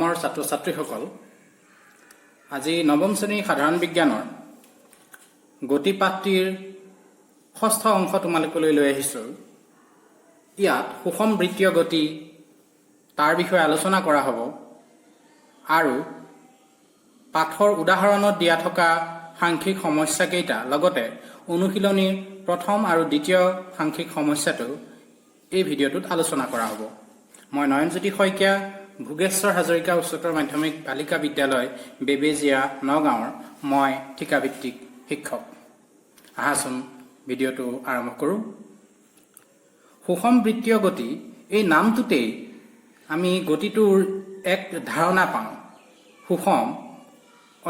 মৰমৰ ছাত্ৰ ছাত্ৰীসকল, আজি নৱম শ্ৰেণীৰ সাধাৰণ বিজ্ঞানৰ গতিপাঠটিৰ ষষ্ঠ অংশ তোমালোকলৈ লৈ আহিছোঁ। ইয়াত সুষম বৃত্তীয় গতি, তাৰ বিষয়ে আলোচনা কৰা হ'ব আৰু পাঠৰ উদাহৰণত দিয়া থকা সাংখ্যিক সমস্যাকেইটা, লগতে অনুশীলনীৰ প্ৰথম আৰু দ্বিতীয় সাংখ্যিক সমস্যাটো এই ভিডিঅ'টোত আলোচনা কৰা হ'ব। মই নয়নজ্যোতি শইকীয়া, ভোগেশ্বৰ হাজৰিকা উচ্চতৰ মাধ্যমিক বালিকা বিদ্যালয়, বেবেজীয়া, নগাঁৱৰ মই ঠিকাভিত্তিক শিক্ষক। আহাচোন, ভিডিঅ'টো আৰম্ভ কৰোঁ। সুষম বৃত্তীয় গতি, এই নামটোতেই আমি গতিটোৰ এক ধাৰণা পাওঁ। সুষম,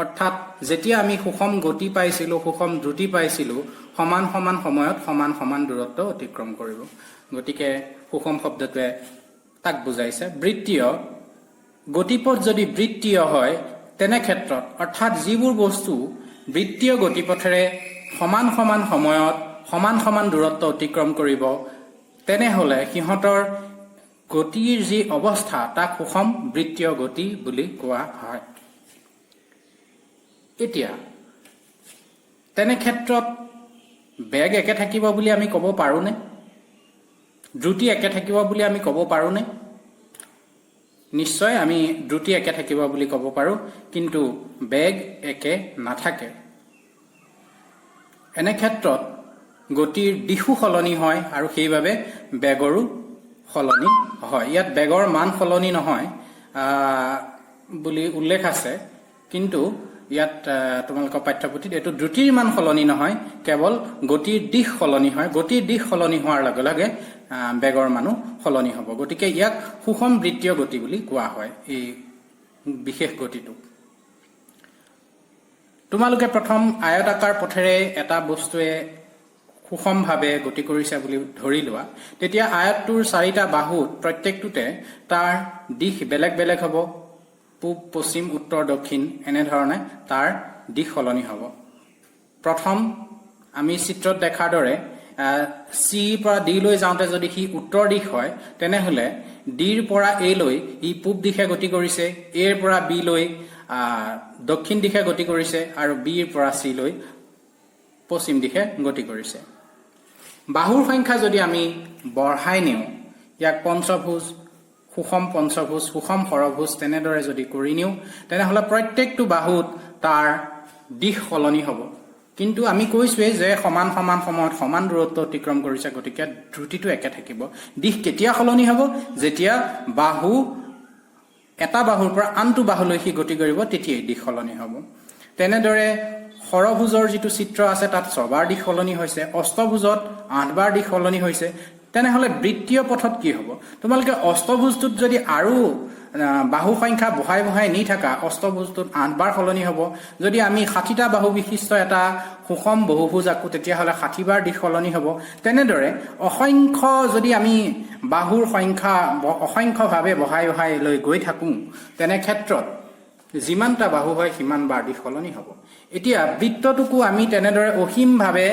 অৰ্থাৎ যেতিয়া আমি সুষম গতি পাইছিলোঁ, সুষম দ্ৰুতি পাইছিলোঁ, সমান সমান সময়ত সমান সমান দূৰত্ব অতিক্ৰম কৰিব। গতিকে সুষম শব্দটোৱে তাক বুজাইছে। বৃত্তীয় গতিপথ যদি বৃত্তীয় হয়, তেনে ক্ষেত্ৰত, অৰ্থাৎ যিবোৰ বস্তু বৃত্তীয় গতিপথেৰে সমান সমান সময়ত সমান সমান দূৰত্ব অতিক্ৰম কৰিব, তেনেহ'লে সিহঁতৰ গতিৰ যি অৱস্থা, তাক সুষম বৃত্তীয় গতি বুলি কোৱা হয়। এতিয়া তেনে ক্ষেত্ৰত বেগ একে থাকিব বুলি আমি ক'ব পাৰোঁনে? দ্ৰুতি একে থাকিব বুলি আমি ক'ব পাৰোঁনে? নিশ্চয় আমি দ্ৰুতি একে থাকিব বুলি ক'ব পাৰোঁ, কিন্তু বেগ একে নাথাকে। এনে ক্ষেত্ৰত গতিৰ দিশো সলনি হয় আৰু সেইবাবে বেগৰো সলনি হয়। ইয়াত বেগৰ মান সলনি নহয় বুলি উল্লেখ আছে, কিন্তু ইয়াত তোমালোকৰ পাঠ্যপুথিত এইটো দ্ৰুতিৰ মান সলনি নহয়, কেৱল গতিৰ দিশ সলনি হয়। গতিৰ দিশ সলনি হোৱাৰ লগে লগে বেগৰ মানো সলনি হ'ব। গতিকে ইয়াক সুষম বৃত্তীয় গতি বুলি কোৱা হয়, এই বিশেষ গতিটোক। তোমালোকে প্ৰথম আয়তাকাৰ পথেৰে এটা বস্তুৱে সুষমভাৱে গতি কৰিছে বুলি ধৰি লোৱা। তেতিয়া আয়তটোৰ চাৰিটা বাহুত প্ৰত্যেকটোতে তাৰ দিশ বেলেগ বেলেগ হ'ব। পূব, পশ্চিম, উত্তৰ, দক্ষিণ, এনেধৰণে তাৰ দিশ সলনি হ'ব। প্ৰথম আমি চিত্ৰত দেখাৰ দৰে চিৰ পৰা ডি লৈ যাওঁতে যদি সি উত্তৰ দিশ হয়, তেনেহ'লে ডিৰ পৰা এ লৈ ই পূব দিশে গতি কৰিছে, এৰ পৰা বি লৈ দক্ষিণ দিশে গতি কৰিছে আৰু বিৰ পৰা চি লৈ পশ্চিম দিশে গতি কৰিছে। বাহুৰ সংখ্যা যদি আমি বঢ়াই নিওঁ, ইয়াক পঞ্চভুজ, সুষম পঞ্চভুজ, সুষম ষড়ভুজ, তেনেদৰে যদি কৰি নিওঁ, তেনেহ'লে প্ৰত্যেকটো বাহুত তাৰ দিশ সলনি হ'ব। কিন্তু আমি কৈছোৱেই যে সমান সমান সময়ত সমান দূৰত্ব অতিক্ৰম কৰিছে, গতিকে দ্ৰুতিটো একে থাকিব। দিশ কেতিয়া সলনি হ'ব? যেতিয়া এটা বাহুৰ পৰা আনটো বাহুলৈ সি গতি কৰিব, তেতিয়াই দিশ সলনি হ'ব। তেনেদৰে ষড়ভুজৰ যিটো চিত্ৰ আছে, তাত ছবাৰ দিশ সলনি হৈছে, অষ্টভুজত আঠবাৰ দিশ সলনি হৈছে। তেনেহ'লে বৃত্তীয় পথত কি হ'ব? তোমালোকে অষ্টভুজটোত যদি আৰু বাহু সংখ্যা বঢ়াই বঢ়াই নি থাকা, অষ্টভুজটোত আঠবাৰ সলনি হ'ব। যদি আমি 60টা বাহু বিশিষ্ট এটা সুষম বহুভুজ আঁকো, তেতিয়াহ'লে 60বাৰ দিশ সলনি হ'ব। তেনেদৰে অসংখ্য যদি আমি বাহুৰ সংখ্যা অসংখ্যভাৱে বঢ়াই বঢ়াই লৈ গৈ থাকোঁ, তেনে ক্ষেত্ৰত যিমানটা বাহু হয়, সিমান বাৰ দিশ সলনি হ'ব। এতিয়া বৃত্তটোকো আমি তেনেদৰে অসীমভাৱে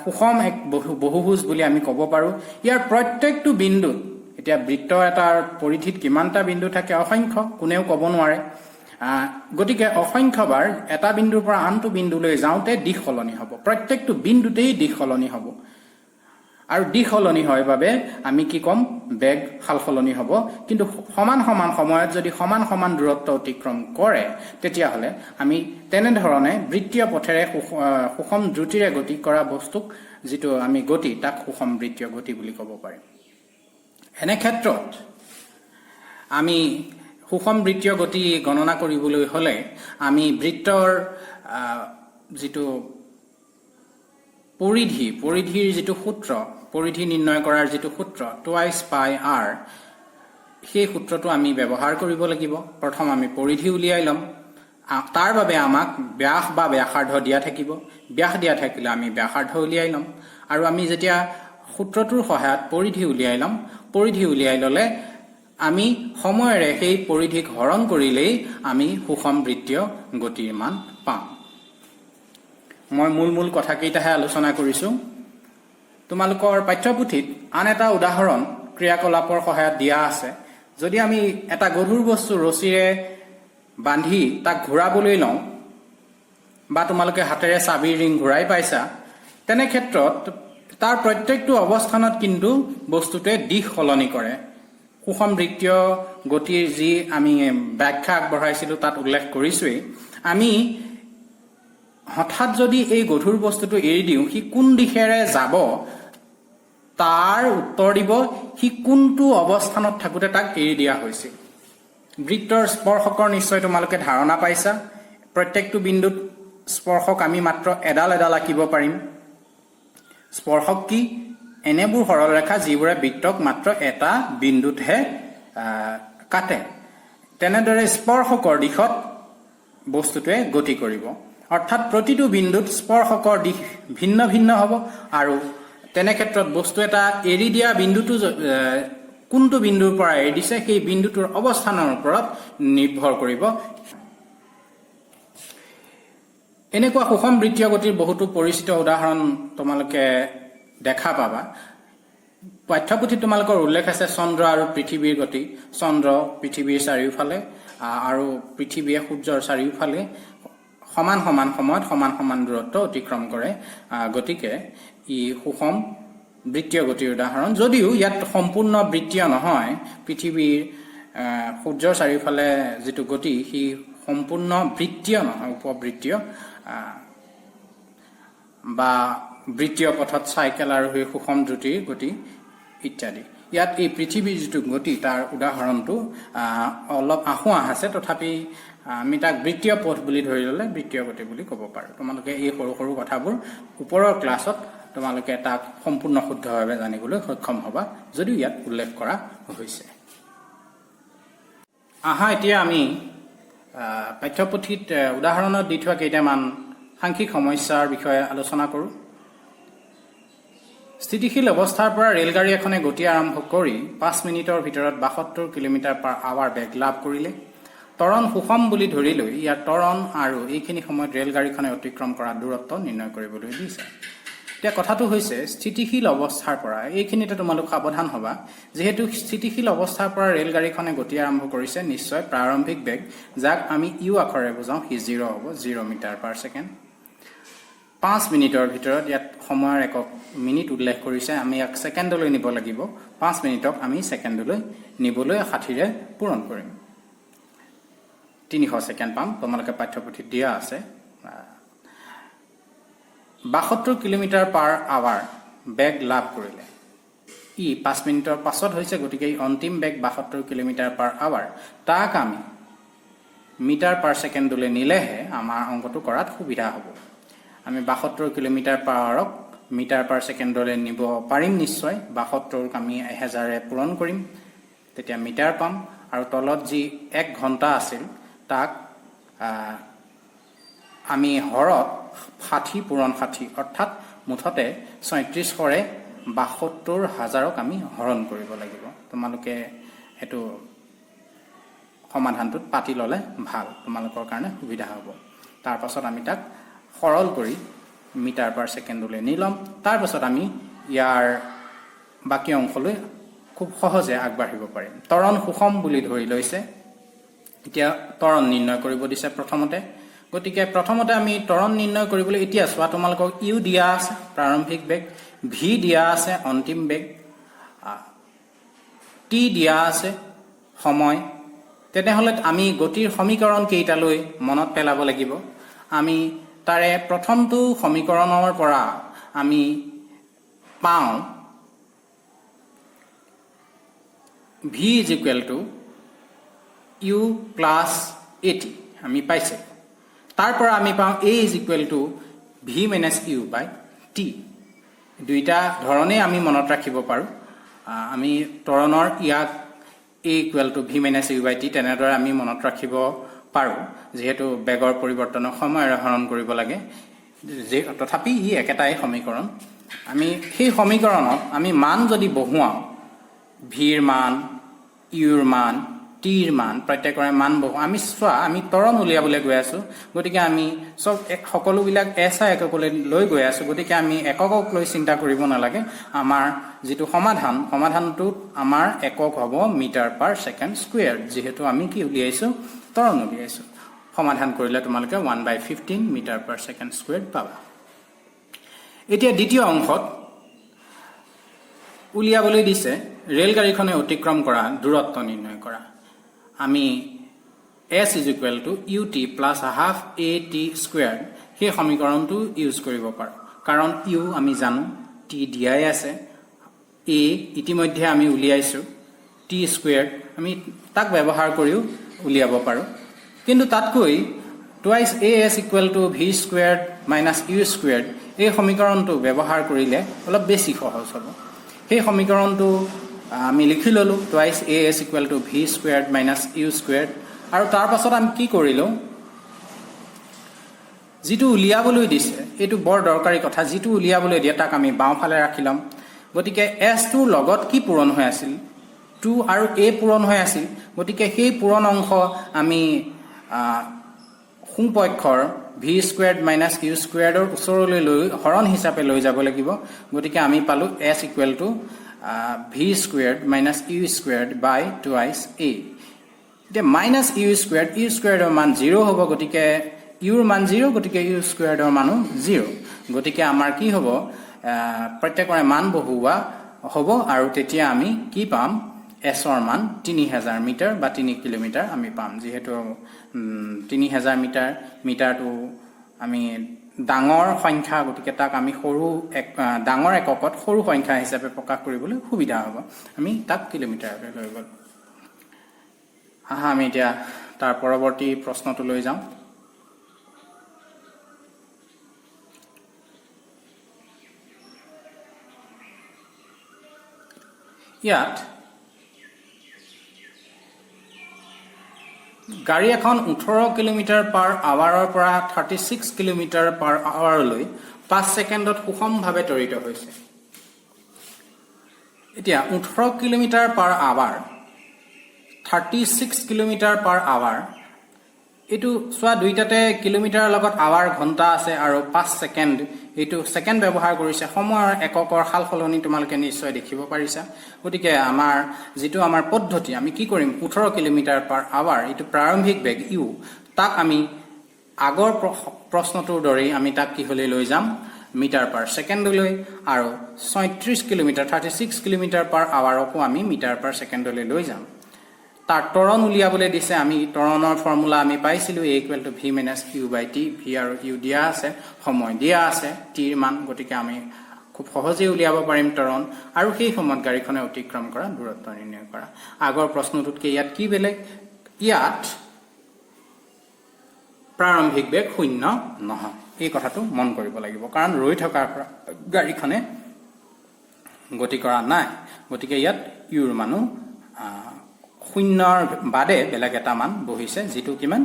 সুষম এক বহুভুজ বুলি আমি ক'ব পাৰোঁ। ইয়াৰ প্ৰত্যেকটো বিন্দুত, এতিয়া বৃত্ত এটাৰ পৰিধিত কিমানটা বিন্দু থাকে? অসংখ্য, কোনেও ক'ব নোৱাৰে। গতিকে অসংখ্যবাৰ এটা বিন্দুৰ পৰা আনটো বিন্দুলৈ যাওঁতে দিশ সলনি হ'ব। প্ৰত্যেকটো বিন্দুতেই দিশ সলনি হ'ব আৰু দিশ সলনি হয় বাবে আমি কি ক'ম? বেগ সাল সলনি হ'ব। কিন্তু সমান সমান সময়ত যদি সমান সমান দূৰত্ব অতিক্ৰম কৰে, তেতিয়াহ'লে আমি তেনেধৰণে বৃত্তীয় পথেৰে সুষম দ্ৰুতিৰে গতি কৰা বস্তুক যিটো আমি গতি, তাক সুষম বৃত্তীয় গতি বুলি ক'ব পাৰিম। এনে ক্ষেত্ৰত আমি সুষম বৃত্তীয় গতি গণনা কৰিবলৈ হ'লে আমি বৃত্তৰ যিটো পৰিধি, পৰিধিৰ যিটো সূত্ৰ, পৰিধি নিৰ্ণয় কৰাৰ যিটো সূত্ৰ, টুৱাইচ পাই আৰ, সেই সূত্ৰটো আমি ব্যৱহাৰ কৰিব লাগিব। প্ৰথম আমি পৰিধি উলিয়াই ল'ম। তাৰ বাবে আমাক ব্যাস বা ব্যাসাৰ্ধ দিয়া থাকিব। ব্যাস দিয়া থাকিলে আমি ব্যাসাৰ্ধ উলিয়াই ল'ম আৰু আমি যেতিয়া সূত্ৰটোৰ সহায়ত পৰিধি উলিয়াই ল'ম, পৰিধি উলিয়াই ল'লে আমি সময়ৰে সেই পৰিধিক হৰণ কৰিলেই আমি সুষম বৃত্তীয় গতিৰ মান পাম। মই মূল মূল কথাকেইটাহে আলোচনা কৰিছোঁ। তোমালোকৰ পাঠ্যপুথিত আন এটা উদাহৰণ ক্ৰিয়াকলাপৰ সহায়ত দিয়া আছে। যদি আমি এটা গধুৰ বস্তু ৰছীৰে বান্ধি তাক ঘূৰাবলৈ লওঁ বা তোমালোকে হাতেৰে চাবিৰ ৰিং ঘূৰাই পাইছা, তেনে ক্ষেত্ৰত তাৰ প্ৰত্যেকটো অৱস্থানত কিন্তু বস্তুটোৱে দিশ সলনি কৰে। সুষম বৃত্তীয় গতিৰ যি আমি ব্যাখ্যা আগবঢ়াইছিলোঁ, তাত উল্লেখ কৰিছোৱেই। আমি হঠাৎ যদি এই গধুৰ বস্তুটো এৰি দিওঁ, সি কোন দিশেৰে যাব তাৰ উত্তৰ দিব সি কোনটো অৱস্থানত থাকোঁতে তাক এৰি দিয়া হৈছিল। বৃত্তৰ স্পৰ্শকৰ নিশ্চয় তোমালোকে ধাৰণা পাইছা। প্ৰত্যেকটো বিন্দুত স্পৰ্শক আমি মাত্ৰ এডাল এডাল আঁকিব পাৰিম। স্পৰ্শক কি? এনেবোৰ সৰল ৰেখা যিবোৰে বৃত্তক মাত্ৰ এটা বিন্দুতহে কাটে। তেনেদৰে স্পৰ্শকৰ দিশত বস্তুটোৱে গতি কৰিব, অৰ্থাৎ প্ৰতিটো বিন্দুত স্পৰ্শকৰ দিশ ভিন্ন ভিন্ন হ'ব আৰু তেনে ক্ষেত্ৰত বস্তু এটা এৰি দিয়া বিন্দুটো কোনটো বিন্দুৰ পৰা এৰি দিছে, সেই বিন্দুটোৰ অৱস্থানৰ ওপৰত নিৰ্ভৰ কৰিব। এনেকুৱা সুষম বৃত্তীয় গতিৰ বহুতো পৰিচিত উদাহৰণ তোমালোকে দেখা পাবা। পাঠ্যপুথিত তোমালোকৰ উল্লেখ আছে চন্দ্ৰ আৰু পৃথিৱীৰ গতি। চন্দ্ৰ পৃথিৱীৰ চাৰিওফালে আৰু পৃথিৱীয়ে সূৰ্যৰ চাৰিওফালে সমান সমান সময়ত সমান সমান দূৰত্ব অতিক্ৰম কৰে। গতিকে ই সুষম বৃত্তীয় গতিৰ উদাহৰণ, যদিও ইয়াত সম্পূৰ্ণ বৃত্তীয় নহয়। পৃথিৱীৰ সূৰ্যৰ চাৰিওফালে যিটো গতি, সি সম্পূৰ্ণ বৃত্তীয় নহয়, উপবৃত্তীয়। বা বৃত্তীয় পথত চাইকেল আৰু সেই সুষম দ্ৰুতিৰ গতি ইত্যাদি। ইয়াত এই পৃথিৱীৰ যিটো গতি, তাৰ উদাহৰণটো অলপ আসোঁৱাহ আছে। তথাপি আমি তাক বৃত্তীয় পথ বুলি ধৰি ল'লে বৃত্তীয় গতি বুলি ক'ব পাৰোঁ। তোমালোকে এই সৰু সৰু কথাবোৰ ওপৰৰ ক্লাছত তোমালোকে তাক সম্পূৰ্ণ শুদ্ধভাৱে জানিবলৈ সক্ষম হ'বা, যদিও ইয়াত উল্লেখ কৰা হৈছে। আহা, এতিয়া আমি পাঠ্যপুথিত উদাহৰণত দি থোৱা কেইটামান সাংখ্যিক সমস্যাৰ বিষয়ে আলোচনা কৰোঁ। স্থিতিশীল অৱস্থাৰ পৰা ৰেলগাড়ী এখনে গতি আৰম্ভ কৰি 5 মিনিটৰ ভিতৰত 72 কিলোমিটাৰ পাৰ আৱাৰ বেগ লাভ কৰিলে। ত্বৰণ সুষম বুলি ধৰি লৈ ইয়াৰ ত্বৰণ আৰু এইখিনি সময়ত ৰেলগাড়ীখনে অতিক্ৰম কৰা দূৰত্ব নিৰ্ণয় কৰিবলৈ দিছে। এতিয়া কথাটো হৈছে, স্থিতিশীল অৱস্থাৰ পৰা, এইখিনিতে তোমালোক সাৱধান হ'বা। যিহেতু স্থিতিশীল অৱস্থাৰ পৰা ৰেলগাড়ীখনে গতি আৰম্ভ কৰিছে, নিশ্চয় প্ৰাৰম্ভিক বেগ, যাক আমি ইউ আখৰেৰে বুজাওঁ, সি জিৰ' হ'ব, 0 মিটাৰ পাৰ ছেকেণ্ড। 5 মিনিটৰ ভিতৰত, ইয়াত সময়ৰ একক মিনিট উল্লেখ কৰিছে, আমি ইয়াক ছেকেণ্ডলৈ নিব লাগিব। 5 মিনিটক আমি ছেকেণ্ডলৈ নিবলৈ 60ৰে পূৰণ কৰিম, 300 ছেকেণ্ড পাম। তোমালোকে পাঠ্যপুথিত দিয়া আছে। 72 কিলোমিটাৰ পাৰ আৱাৰ বেগ লাভ কৰিলে। ই 5 মিনিটৰ পাছত হৈছে, গতিকে ই অন্তিম বেগ 72 কিলোমিটাৰ পাৰ আৱাৰ। তাক আমি মিটাৰ পাৰ ছেকেণ্ডলৈ নিলেহে আমাৰ অংকটো কৰাত সুবিধা হ'ব। আমি 72 কিলোমিটাৰ পাৰ আৱাৰক মিটাৰ পাৰ ছেকেণ্ডলৈ নিব পাৰিম নিশ্চয়। 72ক আমি 1000ৰে পূৰণ কৰিম, তেতিয়া মিটাৰ পাম আৰু তলত যি এক ঘণ্টা আছিল, তাক আমি হৰত 60 পূৰণ 60, অৰ্থাৎ মুঠতে 3600ৰে 72 হাজাৰক আমি হৰণ কৰিব লাগিব। তোমালোকে সেইটো সমাধানটোত পাতি ল'লে ভাল, তোমালোকৰ কাৰণে সুবিধা হ'ব। তাৰপাছত আমি তাক সৰল কৰি মিটাৰ পাৰ ছেকেণ্ডলৈ নি ল'ম। তাৰপাছত আমি ইয়াৰ বাকী অংশলৈ খুব সহজে আগবাঢ়িব পাৰিম। ত্বৰণ সুষম বুলি ধৰি লৈছে। এতিয়া ত্বৰণ নিৰ্ণয় কৰিব দিছে প্ৰথমতে। গতিকে প্ৰথমতে আমি ত্বৰণ নিৰ্ণয় কৰিবলৈ, এতিয়া চোৱা, তোমালোকক ইউ দিয়া আছে প্ৰাৰম্ভিক বেগ, ভি দিয়া আছে অন্তিম বেগ, টি দিয়া আছে সময়। তেনেহ'লে আমি গতিৰ সমীকৰণ কেইটালৈ মনত পেলাব লাগিব। আমি তাৰে প্ৰথমটো সমীকৰণৰ পৰা আমি পাওঁ V is equal to U plus A T, আমি পাইছোঁ। তাৰ পৰা আমি পাওঁ A is equal to V minus U by T। দুইটা ধৰণেই আমি মনত ৰাখিব পাৰোঁ। আমি ত্বৰণৰ ইয়াক A equal to V minus U by T, তেনেদৰে আমি মনত ৰাখিব পাৰোঁ, যিহেতু বেগৰ পৰিৱৰ্তনৰ সময়ৰে হৰণ কৰিব লাগে। যে তথাপি ই একেটাই সমীকৰণ। আমি সেই সমীকৰণত আমি মান যদি বহুৱাওঁ, ভিৰ মান, ইউৰ মান টিৰ মান প্ৰত্যেকৰে মান বহু আমি চোৱা, আমি ত্বৰণ উলিয়াবলৈ গৈ আছোঁ, গতিকে আমি চব সকলোবিলাক এছ I এককলৈ লৈ গৈ আছোঁ। গতিকে আমি এককক লৈ চিন্তা কৰিব নালাগে। আমাৰ যিটো সমাধান, সমাধানটোত আমাৰ একক হ'ব মিটাৰ পাৰ ছেকেণ্ড স্কুৱেৰ, যিহেতু আমি কি উলিয়াইছোঁ? ত্বৰণ উলিয়াইছোঁ। সমাধান কৰিলে তোমালোকে 1/15 meter per second square পাবা। এতিয়া দ্বিতীয় অংশত উলিয়াবলৈ দিছে ৰেলগাড়ীখনে অতিক্ৰম কৰা দূৰত্ব নিৰ্ণয় কৰা। আমি S is equal to U T plus half A T square, সেই সমীকৰণটো ইউজ কৰিব পাৰোঁ। কাৰণ ইউ আমি জানো, টি দিয়াই আছে, এ ইতিমধ্যে আমি উলিয়াইছোঁ, টি স্কুৱেৰ আমি তাক ব্যৱহাৰ কৰিও উলিয়াব পাৰোঁ। কিন্তু তাতকৈ twice A S equal to V square minus U square, এই সমীকৰণটো ব্যৱহাৰ কৰিলে অলপ বেছি সহজ হ'ব। সেই সমীকৰণটো আমি লিখি ল'লোঁ, twice A S equal to V square minus U square। আৰু তাৰ পাছত আমি কি কৰিলোঁ? যিটো উলিয়াবলৈ দিছে, এইটো বৰ দৰকাৰী কথা, যিটো উলিয়াবলৈ দিয়ে তাক আমি বাওঁফালে ৰাখি ল'ম। গতিকে এছটোৰ লগত কি পূৰণ হৈ আছিল? টু আৰু এ পূৰণ হৈ আছিল। গতিকে সেই পূৰণ অংশ আমি সোঁপক্ষৰ ভি স্কুৱেৰ্ড মাইনাছ ইউ স্কুৱেৰ্ডৰ ওচৰলৈ লৈ হৰণ হিচাপে লৈ যাব লাগিব। গতিকে আমি পালোঁ S equal to V squared minus U squared by twice A। এতিয়া মাইনাছ ইউ স্কুৱেৰ্ড, ইউ স্কুৱেৰ্ডৰ মান জিৰ' হ'ব, গতিকে ইউৰ মান জিৰ', গতিকে ইউ স্কুৱেৰ্ডৰ মানো জিৰ'। গতিকে আমাৰ কি হ'ব? প্ৰত্যেকৰে মান বহুওৱা হ'ব আৰু তেতিয়া আমি কি পাম? এছৰ মান 3000 মিটাৰ বা 3 কিলোমিটাৰ আমি পাম। যিহেতু 3000 মিটাৰ, মিটাৰটো আমি ডাঙৰ সংখ্যা, গতিকে তাক আমি সৰু এক ডাঙৰ এককত সৰু সংখ্যা হিচাপে প্ৰকাশ কৰিবলৈ সুবিধা হ'ব, আমি তাক কিলোমিটাৰলৈ লৈ গ'লোঁ। আহা, আমি এতিয়া তাৰ পৰৱৰ্তী প্ৰশ্নটো লৈ যাওঁ। ইয়াত গাড়ী এখন 18 কিলোমিটাৰ পাৰ আৱাৰৰ পৰা 36 কিলোমিটাৰ পাৰ আৱাৰলৈ 5 ছেকেণ্ডত সুষমভাৱে ত্বৰিত হৈছে। এতিয়া 18 kilometer per hour, 36 kilometer per hour, এইটো চোৱা, দুইটাতে কিলোমিটাৰৰ লগত আৱাৰ ঘণ্টা আছে আৰু 5 ছেকেণ্ড, এইটো ছেকেণ্ড ব্যৱহাৰ কৰিছে। সময়ৰ এককৰ সাল সলনি তোমালোকে নিশ্চয় দেখিব পাৰিছা। গতিকে আমাৰ যিটো আমাৰ পদ্ধতি, আমি কি কৰিম? 18 কিলোমিটাৰ পাৰ আৱাৰ, এইটো প্ৰাৰম্ভিক বেগ ইউ, তাক আমি আগৰ প্ৰশ্নটোৰ দৰেই আমি তাক কিহলৈ লৈ যাম? মিটাৰ পাৰ ছেকেণ্ডলৈ। আৰু 36 কিলোমিটাৰ, 36 কিলোমিটাৰ পাৰ আৱাৰকো আমি মিটাৰ পাৰ ছেকেণ্ডলৈ লৈ যাম। তাৰ ত্বৰণ উলিয়াবলৈ দিছে। আমি ত্বৰণৰ ফৰ্মুলা আমি পাইছিলোঁ, A equal to V minus U by T। V আৰু ইউ দিয়া আছে, সময় দিয়া আছে, টিৰ মান, গতিকে আমি খুব সহজেই উলিয়াব পাৰিম ত্বৰণ। আৰু সেই সময়ত গাড়ীখনে অতিক্ৰম কৰা দূৰত্ব নিৰ্ণয় কৰা। আগৰ প্ৰশ্নটোতকৈ ইয়াত কি বেলেগ? ইয়াত প্ৰাৰম্ভিক বেগ শূন্য নহয়, এই কথাটো মন কৰিব লাগিব। কাৰণ ৰৈ থকাৰ পৰা গাড়ীখনে গতি কৰা নাই, গতিকে ইয়াত ইউৰ মানো শূন্যৰ বাদে বেলেগ এটা মান বহিছে, যিটো কিমান?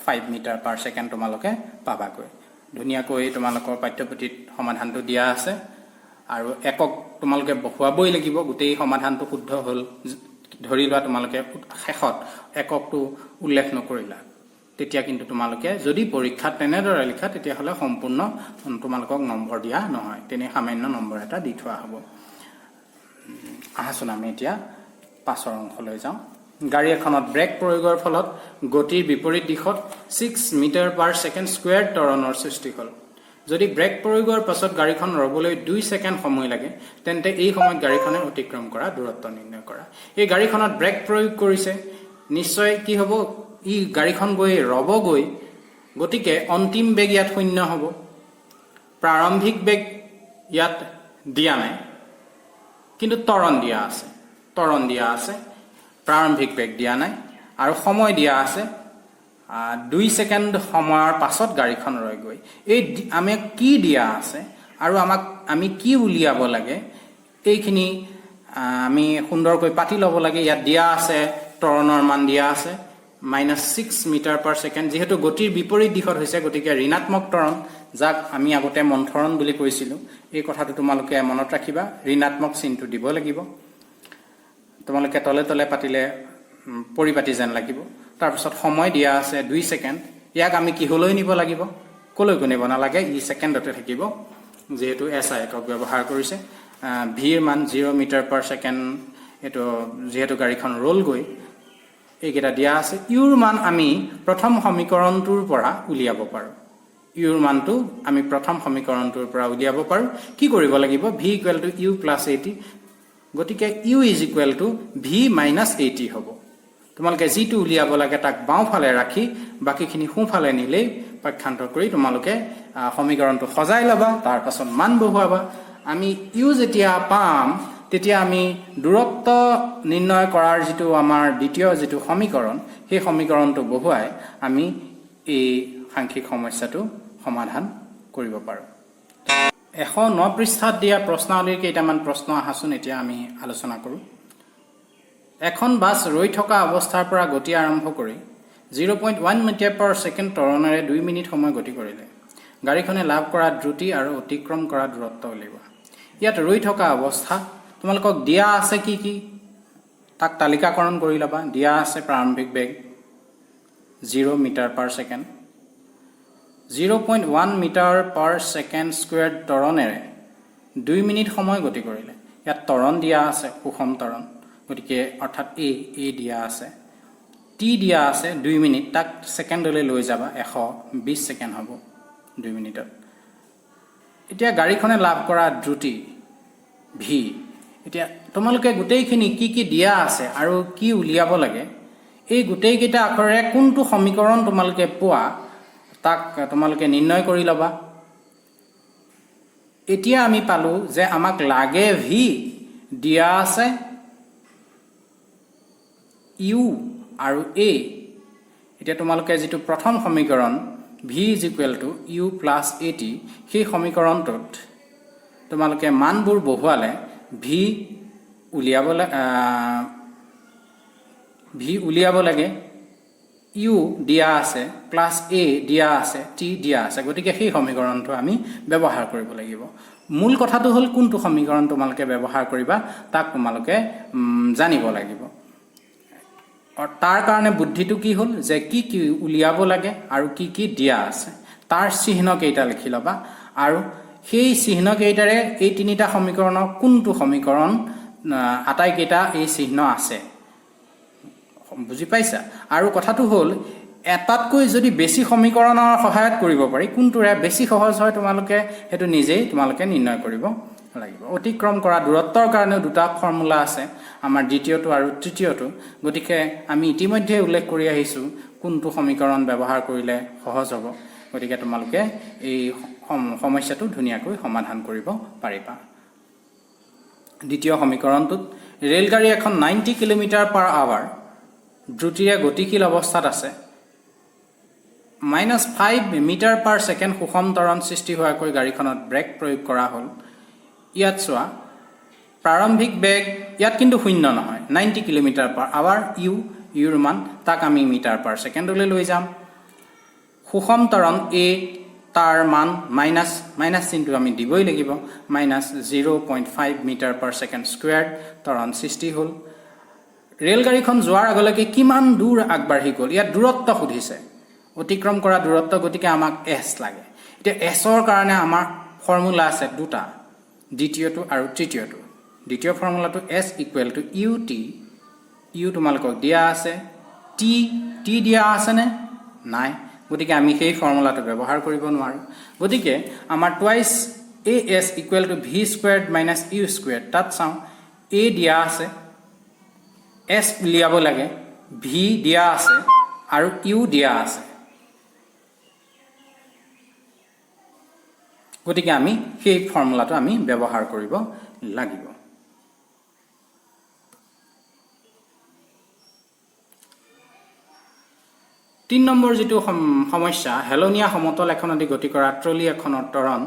5 মিটাৰ পাৰ ছেকেণ্ড তোমালোকে পাবাগৈ। ধুনীয়াকৈ তোমালোকৰ পাঠ্যপুথিত সমাধানটো দিয়া আছে আৰু একক তোমালোকে বহুৱাবই লাগিব। গোটেই সমাধানটো শুদ্ধ হ'ল ধৰি লোৱা, তোমালোকে শেষত এককটো উল্লেখ নকৰিলা, তেতিয়া কিন্তু তোমালোকে যদি পৰীক্ষাত তেনেদৰে লিখা, তেতিয়াহ'লে সম্পূৰ্ণ তোমালোকক নম্বৰ দিয়া নহয়, তেনে সামান্য নম্বৰ এটা দি থোৱা হ'ব। আহাচোন, আমি এতিয়া পাছৰ অংশলৈ যাওঁ। গাড়ী এখনত ব্ৰেক প্ৰয়োগৰ ফলত গতিৰ বিপৰীত দিশত 6 meter per second square ত্বৰণৰ সৃষ্টি হ'ল। যদি ব্ৰেক প্ৰয়োগৰ পাছত গাড়ীখন ৰ'বলৈ 2 ছেকেণ্ড সময় লাগে, তেন্তে এই সময়ত গাড়ীখনে অতিক্ৰম কৰা দূৰত্ব নিৰ্ণয় কৰা। এই গাড়ীখনত ব্ৰেক প্ৰয়োগ কৰিছে, নিশ্চয় কি হ'ব? ই গাড়ীখন গৈ ৰ'বগৈ। গতিকে অন্তিম বেগ ইয়াত শূন্য হ'ব। প্ৰাৰম্ভিক বেগ ইয়াত দিয়া নাই, কিন্তু ত্বৰণ দিয়া আছে। ত্বৰণ দিয়া আছে, প্ৰাৰম্ভিক বেগ দিয়া নাই আৰু সময় দিয়া আছে, 2 ছেকেণ্ড সময়ৰ পাছত গাড়ীখন ৰয়গৈ। এই আমাক কি দিয়া আছে আৰু আমাক আমি কি উলিয়াব লাগে, এইখিনি আমি সুন্দৰকৈ পাতি ল'ব লাগে। ইয়াত দিয়া আছে, ত্বৰণৰ মান দিয়া আছে -6 meter per second। যিহেতু গতিৰ বিপৰীত দিশত হৈছে, গতিকে ঋণাত্মক ত্বৰণ, যাক আমি আগতে মন্থৰণ বুলি কৈছিলোঁ। এই কথাটো তোমালোকে মনত ৰাখিবা, ঋণাত্মক চিনটো দিব লাগিব। তোমালোকে তলে তলে পাতিলে পৰিপাটি যেন লাগিব। তাৰপিছত সময় দিয়া আছে 2 ছেকেণ্ড, ইয়াক আমি কিহলৈ নিব লাগিব, ক'লৈকো নিব নালাগে, ই ছেকেণ্ডতে থাকিব যিহেতু এছ I একক ব্যৱহাৰ কৰিছে। ভিৰ মান 0 মিটাৰ পাৰ ছেকেণ্ড, এইটো যিহেতু গাড়ীখন ৰ'লগৈ, এইকেইটা দিয়া আছে। ইউৰ মান আমি প্ৰথম সমীকৰণটোৰ পৰা উলিয়াব পাৰোঁ, ইউৰ মানটো আমি প্ৰথম সমীকৰণটোৰ পৰা উলিয়াব পাৰোঁ। কি কৰিব লাগিব, V equal to U plus A T, গতিকে U is equal to V minus A T হ'ব। তোমালোকে যিটো উলিয়াব লাগে তাক বাওঁফালে ৰাখি বাকীখিনি সোঁফালে নিলেই পক্ষান্তৰ কৰি তোমালোকে সমীকৰণটো সজাই ল'বা, তাৰ পাছত মান বহুৱাবা। আমি you যেতিয়া পাম তেতিয়া আমি দূৰত্ব নিৰ্ণয় কৰাৰ যিটো আমাৰ দ্বিতীয় যিটো সমীকৰণ, সেই সমীকৰণটো বহুৱাই আমি এই সাংখ্যিক সমস্যাটো সমাধান কৰিব পাৰোঁ। 109 পৃষ্ঠাত দিয়া প্ৰশ্নাৱলীৰ কেইটামান প্ৰশ্ন আহাচোন এতিয়া আমি আলোচনা কৰোঁ। এখন বাছ ৰৈ থকা অৱস্থাৰ পৰা গতি আৰম্ভ কৰি 0.1 মিটাৰ পাৰ ছেকেণ্ড ত্বৰণেৰে 2 মিনিট সময় গতি কৰিলে গাড়ীখনে লাভ কৰা দ্ৰুতি আৰু অতিক্ৰম কৰা দূৰত্ব উলিওৱা। ইয়াত ৰৈ থকা অৱস্থা তোমালোকক দিয়া আছে কি কি তাক তালিকাকৰণ কৰি ল'বা। দিয়া আছে প্ৰাৰম্ভিক বেগ 0 metre per second, 0.1 metre per second square ত্বৰণেৰে 2 minute সময় গতি কৰিলে। ইয়াত ত্বৰণ দিয়া আছে, সুষম ত্বৰণ, গতিকে অৰ্থাৎ এ এ দিয়া আছে, টি দিয়া আছে 2 মিনিট, তাক ছেকেণ্ডলৈ লৈ যাবা, 120 ছেকেণ্ড হ'ব 2 মিনিটত। এতিয়া গাড়ীখনে লাভ কৰা দ্ৰুতি ভি। এতিয়া তোমালোকে গোটেইখিনি কি কি দিয়া আছে আৰু কি উলিয়াব লাগে, এই গোটেইকেইটা আখৰেৰে কোনটো সমীকৰণ তোমালোকে পোৱা তাক তোমালোকে নিৰ্ণয় কৰি ল'বা। এতিয়া আমি পালোঁ যে আমাক লাগে ভি, দিয়া আছে ইউ আৰু এ। এতিয়া তোমালোকে যিটো প্ৰথম সমীকৰণ V is equal to U plus A T, সেই সমীকৰণটোত তোমালোকে মানবোৰ বহুৱালে ভি উলিয়াব ভি উলিয়াব লাগে, ইউ দিয়া আছে, প্লাছ এ দিয়া আছে, টি দিয়া আছে, গতিকে সেই সমীকৰণটো আমি ব্যৱহাৰ কৰিব লাগিব। মূল কথাটো হ'ল কোনটো সমীকৰণ তোমালোকে ব্যৱহাৰ কৰিবা তাক তোমালোকে জানিব লাগিব। তাৰ কাৰণে বুদ্ধিটো কি হ'ল যে কি কি উলিয়াব লাগে আৰু কি কি দিয়া আছে তাৰ চিহ্ন কেইটা লিখি ল'বা, আৰু সেই চিহ্ন কেইটাৰে এই তিনিটা সমীকৰণৰ কোনটো সমীকৰণ আটাইকেইটা এই চিহ্ন আছে, বুজি পাইছা? আৰু কথাটো হ'ল এটাতকৈ যদি বেছি সমীকৰণৰ সহায়ত কৰিব পাৰি, কোনটোৰে বেছি সহজ হয় তোমালোকে সেইটো নিজেই তোমালোকে নিৰ্ণয় কৰিব লাগিব। অতিক্ৰম কৰা দূৰত্বৰ কাৰণেও দুটা ফৰ্মুলা আছে আমাৰ, দ্বিতীয়টো আৰু তৃতীয়টো। গতিকে আমি ইতিমধ্যে উল্লেখ কৰি আহিছোঁ কোনটো সমীকৰণ ব্যৱহাৰ কৰিলে সহজ হ'ব। গতিকে তোমালোকে এই সমস্যাটো ধুনীয়াকৈ সমাধান কৰিব পাৰিবা। দ্বিতীয় সমীকৰণটোত ৰেলগাড়ী এখন 90 কিলোমিটাৰ পাৰ আৱাৰ দ্ৰুতিৰে গতিশীল অৱস্থাত আছে, -5 মিটাৰ পাৰ ছেকেণ্ড সুষম ত্বৰণ সৃষ্টি হোৱাকৈ গাড়ীখনত ব্ৰেক প্ৰয়োগ কৰা হ'ল। ইয়াত চোৱা প্ৰাৰম্ভিক বেগ ইয়াত কিন্তু শূন্য নহয়, 90 কিলোমিটাৰ পাৰ আৱাৰ, ইউৰ মান তাক আমি মিটাৰ পাৰ ছেকেণ্ডলৈ লৈ যাম। সুষম ত্বৰণ এ, তাৰ মান মাইনাছ, মাইনাছ চিনটো আমি দিবই লাগিব, -0.5 metre per second square ত্বৰণ সৃষ্টি হ'ল। ৰেলগাড়ীখন যোৱাৰ আগলৈকে কিমান দূৰ আগবাঢ়ি গ'ল, ইয়াত দূৰত্ব সুধিছে, অতিক্ৰম কৰা দূৰত্ব, গতিকে আমাক এছ লাগে। এতিয়া এছৰ কাৰণে আমাৰ ফৰ্মুলা আছে দুটা, দ্বিতীয়টো আৰু তৃতীয়টো। দ্বিতীয় ফৰ্মুলাটো S equal to U T, U তোমালোকক দিয়া আছে, টি টি দিয়া আছেনে নাই, গতিকে আমি সেই ফৰ্মুলাটো ব্যৱহাৰ কৰিব নোৱাৰোঁ। গতিকে আমাৰ twice A S equal to V squared minus U squared, তাত চাওঁ এ দিয়া আছে, এছ উলিয়াব লাগে, ভি দিয়া আছে আৰু ইউ দিয়া আছে, গতিকে আমি সেই ফৰ্মুলাটো আমি ব্যৱহাৰ কৰিব লাগিব। 3 নম্বৰ যিটো সমস্যা, হেলনীয়া সমতল এখনদি গতি কৰা ট্ৰলি এখনৰ ত্বৰণ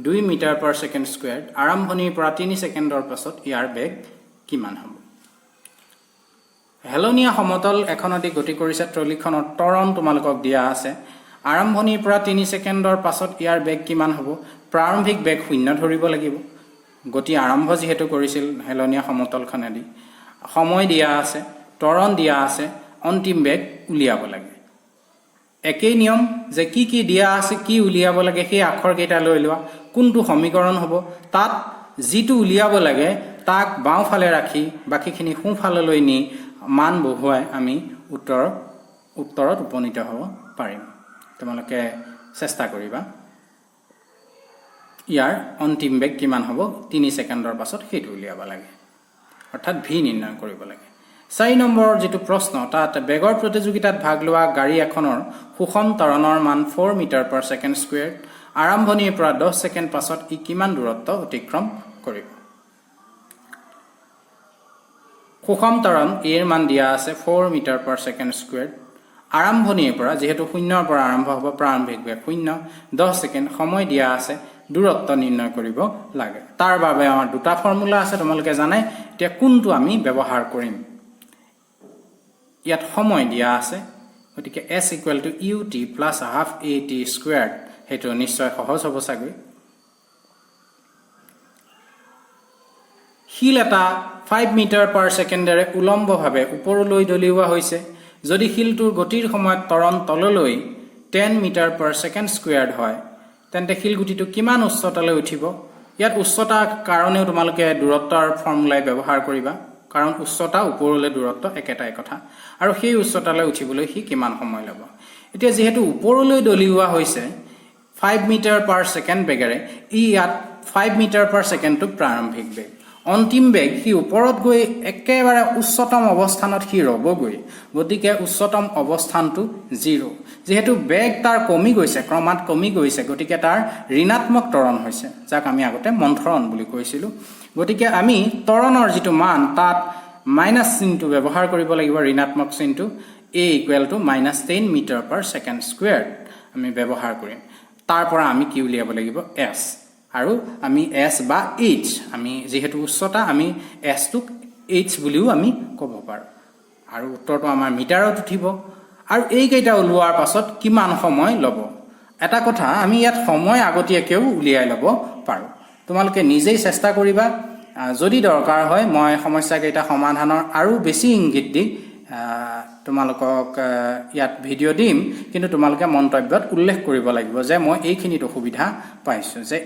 2 মিটাৰ পাৰ ছেকেণ্ড স্কুৱেৰ, আৰম্ভণিৰ পৰা 3 ছেকেণ্ডৰ পাছত ইয়াৰ বেগ কিমান হ'ব? হেলনীয়া সমতল এখনদি গতি কৰিছে ট্ৰলিখনৰ ত্বৰণ তোমালোকক দিয়া আছে, আৰম্ভণিৰ পৰা 3 ছেকেণ্ডৰ পাছত ইয়াৰ বেগ কিমান হ'ব? প্ৰাৰম্ভিক বেগ শূন্য ধৰিব লাগিব, গতি আৰম্ভ যিহেতু কৰিছিল হেলনীয়া সমতলখনেদি। সময় দিয়া আছে ত্বৰণ দিয়া আছে, অন্তিম বেগ উলিয়াব লাগে। একেই নিয়ম যে কি কি দিয়া আছে, কি উলিয়াব লাগে, সেই আখৰকেইটা লৈ লোৱা, কোনটো সমীকৰণ হ'ব, তাত যিটো উলিয়াব লাগে তাক বাওঁফালে ৰাখি বাকীখিনি সোঁফাললৈ নি মান বহুৱাই আমি উত্তৰত উপনীত হ'ব পাৰিম। তোমালোকে চেষ্টা কৰিবা। ইয়াৰ অন্তিম বেগ কিমান হ'ব 3 ছেকেণ্ডৰ পাছত সেইটো উলিয়াব লাগে, অৰ্থাৎ ভি নিৰ্ণয় কৰিব লাগে। 4 নম্বৰৰ যিটো প্ৰশ্ন, তাত বেগৰ প্ৰতিযোগিতাত ভাগ লোৱা গাড়ী এখনৰ সুষম ত্বৰণৰ মান 4 মিটাৰ পাৰ ছেকেণ্ড স্কুৱেৰ, আৰম্ভণিৰ পৰা 10 ছেকেণ্ড পাছত ই কিমান দূৰত্ব অতিক্ৰম কৰিব? সুষম ত্বৰণ এৰ মান দিয়া আছে 4 মিটাৰ পাৰ ছেকেণ্ড স্কুৱেৰ। আৰম্ভণিৰ পৰা, যিহেতু শূন্যৰ পৰা আৰম্ভ হ'ব, প্ৰাৰম্ভিক বেগ 0, 10 ছেকেণ্ড সময় দিয়া আছে, দূৰত্ব নিৰ্ণয় কৰিব লাগে। তাৰ বাবে আমাৰ দুটা ফৰ্মুলা আছে, তোমালোকে জানাই। এতিয়া কোনটো আমি ব্যৱহাৰ কৰিম? ইয়াত সময় দিয়া আছে, গতিকে S equal to U T plus half A T square, সেইটো নিশ্চয় সহজ হ'ব চাগৈ। শিল এটা 5 মিটাৰ পাৰ ছেকেণ্ডেৰে উলম্বভাৱে ওপৰলৈ দলিওৱা হৈছে। যদি শিলটোৰ গতিৰ সময়ত ত্বৰণ তললৈ 10 মিটাৰ পাৰ ছেকেণ্ড স্কুৱেৰ্ড হয়, তেন্তে শিলগুটিটো কিমান উচ্চতালৈ উঠিব? ইয়াত উচ্চতাৰ কাৰণেও তোমালোকে দূৰত্বৰ ফৰ্মুলাই ব্যৱহাৰ কৰিবা, কাৰণ উচ্চতা ওপৰলৈ দূৰত্ব একেটাই কথা। আৰু সেই উচ্চতালৈ উঠিবলৈ সি কিমান সময় ল'ব? এতিয়া যিহেতু ওপৰলৈ দলিওৱা হৈছে 5 মিটাৰ পাৰ ছেকেণ্ড বেগেৰে, ই ইয়াত 5 মিটাৰ পাৰ ছেকেণ্ডটো প্ৰাৰম্ভিক বেগ। অন্তিম বেগ সি ওপৰত গৈ একেবাৰে উচ্চতম অৱস্থানত সি ৰ'বগৈ, গতিকে উচ্চতম অৱস্থানটো 0। যিহেতু বেগ তাৰ কমি গৈছে, ক্ৰমাৎ কমি গৈছে, গতিকে তাৰ ঋণাত্মক ত্বৰণ হৈছে, যাক আমি আগতে মন্থৰণ বুলি কৈছিলোঁ। গতিকে আমি ত্বৰণৰ যিটো মান তাত মাইনাছ চিনটো ব্যৱহাৰ কৰিব লাগিব, ঋণাত্মক চিনটো, A equal to minus 10 metre per second square আমি ব্যৱহাৰ কৰিম। তাৰ পৰা আমি কি উলিয়াব লাগিব? এছ। আৰু আমি এছ বা এইচ, আমি যিহেতু উচ্চতা, আমি এছটোক এইচ বুলিও আমি ক'ব পাৰোঁ। আৰু উত্তৰটো আমাৰ মিটাৰত উঠিব। আৰু এইকেইটা ওলোৱাৰ পাছত কিমান সময় ল'ব, এটা কথা আমি ইয়াত সময় আগতীয়াকৈও উলিয়াই ল'ব পাৰোঁ। তোমালোকে নিজেই চেষ্টা কৰিবা। যদি দৰকাৰ হয় মই সমস্যাকেইটা সমাধানৰ আৰু বেছি ইংগিত দি তোমালোকক ইয়াত ভিডিঅ' দিম, কিন্তু তোমালোকে মন্তব্যত উল্লেখ কৰিব লাগিব যে মই এইখিনিত অসুবিধা পাইছোঁ, যে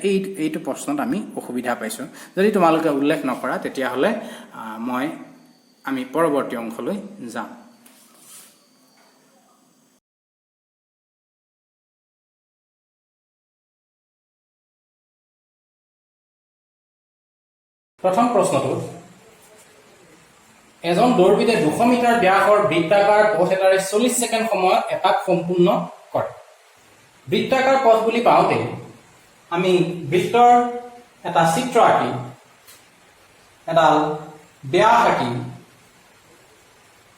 এইটো প্ৰশ্নত আমি অসুবিধা পাইছোঁ। যদি তোমালোকে উল্লেখ নকৰা তেতিয়াহ'লে আমি পৰৱৰ্তী অংশলৈ যাম। প্ৰথম প্ৰশ্নটোত এজন দৌৰবিদে 200 মিটাৰ ব্যাসৰ বৃত্তাকাৰ পথ এটাৰে 40 ছেকেণ্ড সময়ত এপাক সম্পূৰ্ণ কৰে। বৃত্তাকাৰ পথ বুলি পাওঁতে আমি বৃত্তৰ এটা চিত্ৰ আঁকি, এডাল ব্যাস আঁকি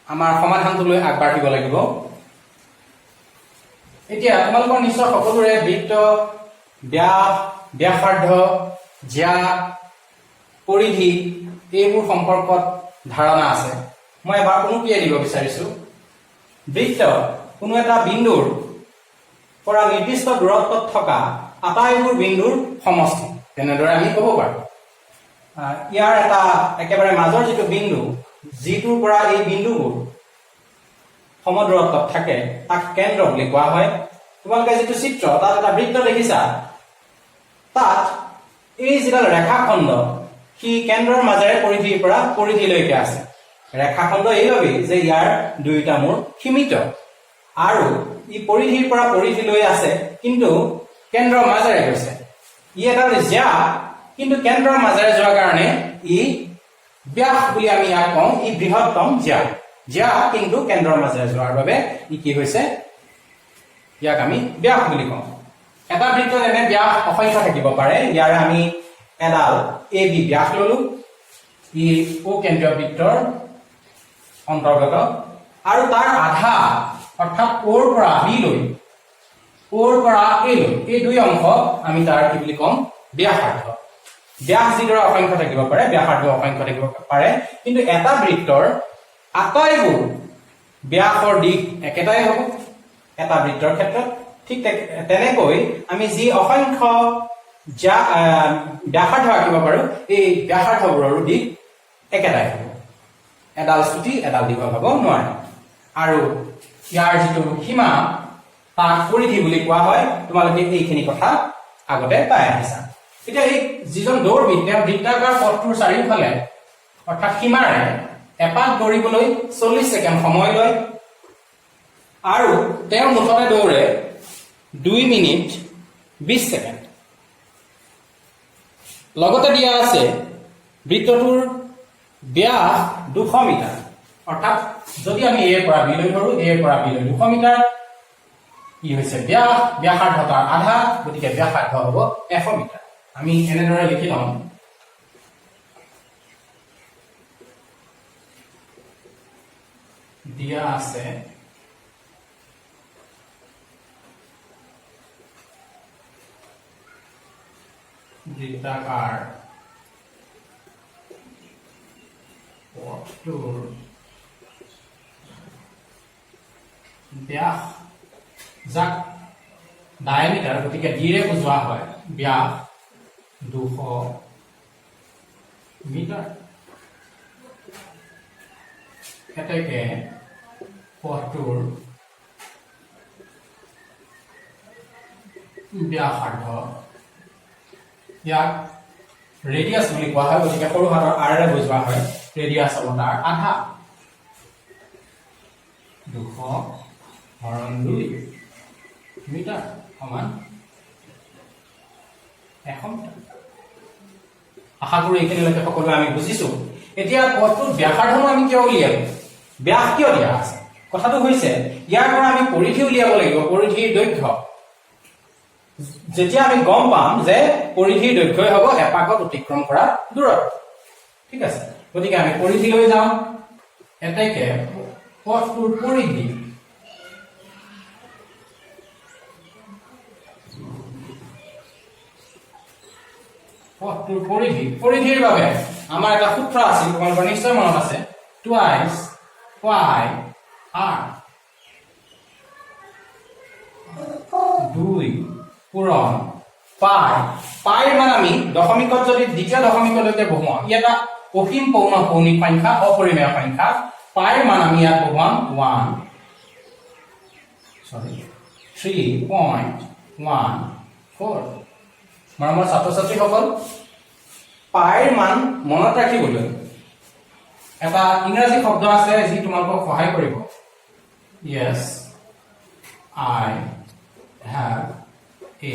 আমাৰ সমাধানটোলৈ আগবাঢ়িব লাগিব। এতিয়া তোমালোকৰ নিশ্চয় সকলোৰে বৃত্ত, ব্যাস, ব্যাসাৰ্ধ, জ্যা, পৰিধি এইবোৰ সম্পৰ্কত ধাৰণা আছে। মই এবাৰ উনুকিয়াই দিব বিচাৰিছো। বৃত্ত কোনো এটা বিন্দুৰ পৰা নিৰ্দিষ্ট দূৰত্বত থকা আটাইবোৰ বিন্দুৰ সমষ্টি, তেনেদৰে আমি ক'ব পাৰো। ইয়াৰ এটা একেবাৰে মাজৰ যিটো বিন্দু, যিটোৰ পৰা এই বিন্দুবোৰ সমদূৰত্বত থাকে, তাক কেন্দ্ৰ বুলি কোৱা হয়। তোমালোকে যিটো চিত্ৰ তাত এটা বৃত্ত দেখিছা, তাত এই যিডাল ৰেখাখণ্ড সি কেন্দ্ৰৰ মাজেৰে পৰিধিৰ পৰা পৰিধিলৈকে আছে। ৰেখাখণ্ড এইবাবেই যে ইয়াৰ দুয়োটা মূৰ সীমিত আৰু ই পৰিধিৰ পৰা পৰিধিলৈ আছে, কিন্তু কেন্দ্ৰৰ মাজেৰে গৈছে। ই এডাল জ্যা, কিন্তু কেন্দ্ৰৰ মাজেৰে যোৱাৰ কাৰণে ই ব্যাস বুলি আমি ইয়াক কওঁ। ই বৃহত্তম জ্যা, জ্যা কিন্তু কেন্দ্ৰৰ মাজেৰে যোৱাৰ বাবে ই কি হৈছে, ইয়াক আমি ব্যাস বুলি কওঁ। এটা বৃত্তত এনে ব্যাস অসংখ্য থাকিব পাৰে। ইয়াৰে আমি এডাল এ বি ব্যাস ললো, ই অ কেন্দ্ৰীয় বৃত্তৰ অন্তৰ্গত, আৰু তাৰ আধা অৰ্থাৎ অ'ৰ পৰা বি লৈ, অ'ৰ পৰা এ লৈ এই দুই অংশ আমি তাৰ কি বুলি ক'ম, ব্যাসাৰ্ধ। ব্যাস যিদৰে অসংখ্য থাকিব পাৰে, ব্যাসাৰ্ধ অসংখ্য থাকিব পাৰে, কিন্তু এটা বৃত্তৰ আটাইবোৰ ব্যাসৰ দিশ একেটাই হ'ব এটা বৃত্তৰ ক্ষেত্ৰত। ঠিক তেনেকৈ আমি যি অসংখ্য ব্যাসাৰ্ধ আঁকিব পাৰো, এই ব্যাসাৰ্ধবোৰৰো দিশ একেটাই হ'ব। এডাল চুটি, এডাল দীঘল হ'ব নোৱাৰে। আৰু ইয়াৰ যিটো সীমা, তাক পৰিধি বুলি কোৱা হয়। তোমালোকে এইখিনি কথা আগতে পাই আহিছা। এতিয়া এই যিজন দৌৰবিদ, তেওঁ বৃত্তাকাৰ পথটোৰ চাৰিওফালে, অৰ্থাৎ সীমাৰে এপাক দৌৰিবলৈ 40 ছেকেণ্ড সময় লয় আৰু তেওঁ মুঠতে দৌৰে 2 মিনিট 20 ছেকেণ্ড। লগতে দিয়া আছে বৃত্তটোৰ ব্যাস 200 মিটাৰ। অৰ্থাৎ যদি আমি এৰ পৰা বিলৈ ধৰো, এৰ পৰা বিলৈ 200 মিটাৰ, ই হৈছে ব্যাস। ব্যাসাৰ্ধ তাৰ আধা, গতিকে ব্যাসাৰ্ধ হ'ব 100 মিটাৰ। আমি এনেদৰে লিখি লওঁ, দিয়া আছে বৃত্তাকাৰ পথটোৰ ব্যাস, যাক ডায়ামিটাৰ, গতিকে ডিৰে বুজোৱা হয়, ব্যাস 200 মিটাৰ। এতেকে পথটোৰ ব্যাসাৰ্ধ, ইয়াক ৰেডিয়াছ বুলি কোৱা হয়, গতিকে সৰু হাতৰ আৰেৰে বুজোৱা হয়, ৰেডিয়াছ হ'ব তাৰ আধা, 200 হৰণ 2 মিটাৰ সমান 100 মিটাৰ। আশা কৰো এইখিনিলৈকে সকলোৱে আমি বুজিছো। এতিয়া পথটোৰ ব্যাসাৰ্ধনো আমি কিয় উলিয়ালো? ব্যাস কিয় দিয়া আছে? কথাটো হৈছে, ইয়াৰ পৰা আমি পৰিধি উলিয়াব লাগিব, পৰিধিৰ দৈৰ্ঘ্য। যেতিয়া আমি গম পাম যে পৰিধিৰ দৈৰ্ঘ্যই হ'ব এপাকত অতিক্ৰম কৰা দূৰত্ব। ঠিক আছে, গতিকে আমি পৰিধিলৈ যাওঁ। এতেকে পথটোৰ পৰিধি, পথটোৰ পৰিধি, পৰিধিৰ বাবে আমাৰ এটা সূত্ৰ আছিল, তোমালোকৰ নিশ্চয় মনত আছে, টুৱাইচ পাই আৰ, 2 পূৰণ পাই। পাইৰ মান আমি দশমিকত যদি দ্বিতীয় দশমিকলৈকে বহুৱাওঁ, ই এটা অসীম পৌনঃপৌনিক সংখ্যা, অপৰিমেয় সংখ্যা। পাইৰ মান আমি ইয়াত বহুৱাম one, sorry, 3.14। মৰমৰ ছাত্ৰ ছাত্ৰীসকল, পাইৰ মান মনত ৰাখিবলৈ এটা ইংৰাজী শব্দ আছে যি তোমালোকক সহায় কৰিব। Yes, I have a